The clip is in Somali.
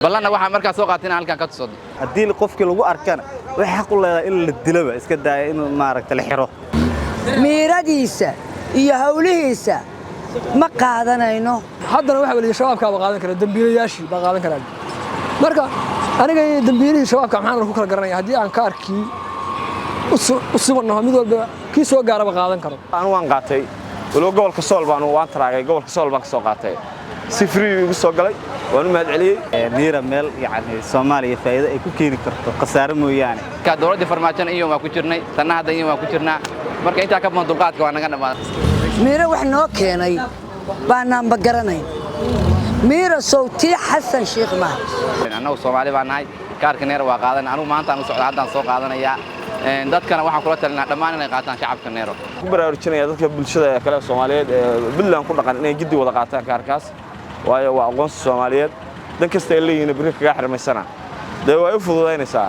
Ballanna waxaa markaa soo qaatay inaan halkan ka tusado. Haddii qofkii lagu arkana, waxay xaq u leedahay in la dilaba, iska daaya in maaragta la xiro. Miiradiisa iyo hawlihiisa ma qaadanayno. Haddana waxa weliya Shabaabkaaba qaadan kara, dembiilayaashii baa qaadan karaan. Marka aniga iyo dembiilihii Shabaabka maxaan ku kala garanaya haddii aan kaarkii u sugannaho, mid walba kii soo gaaraba qaadan karo? Anu waan qaatay, waliba gobolka Sool baan waan taraagay, gobolka Sool baan ka soo qaatay. Si free igu soo galay, waan u mahad celiyey. Miira meel yacni Soomaaliya faa'iido ay ku keeni karto, khasaare mooyaane. Ka dowladdii Farmaajona iyo waa ku jirnay, tanna hadda iyo waa ku jirnaa. Marka intaa ka badan dulqaadka waa naga dhammaaday. Miiro wax noo keenay baanaanba garanayn. Miira sowtii Xasan Shiikh maaha. Annagu Soomaali baa nahay, kaarka Neera waa qaadan. Anugu maanta aan u socda, haddaan soo qaadanayaa. Dadkana waxaan kula talinaa dhammaan inay qaataan shacabka Neero. Ku baraarujinaya dadka bulshada kale Soomaaliyeed ee Puntland ku dhaqan inay giddi wada qaataan kaarkaas, waayo waa aqoonsi Soomaaliyeed. Dan kasta ay leeyihiin berri kaga xirmaysana dee way u fududaynaysaa.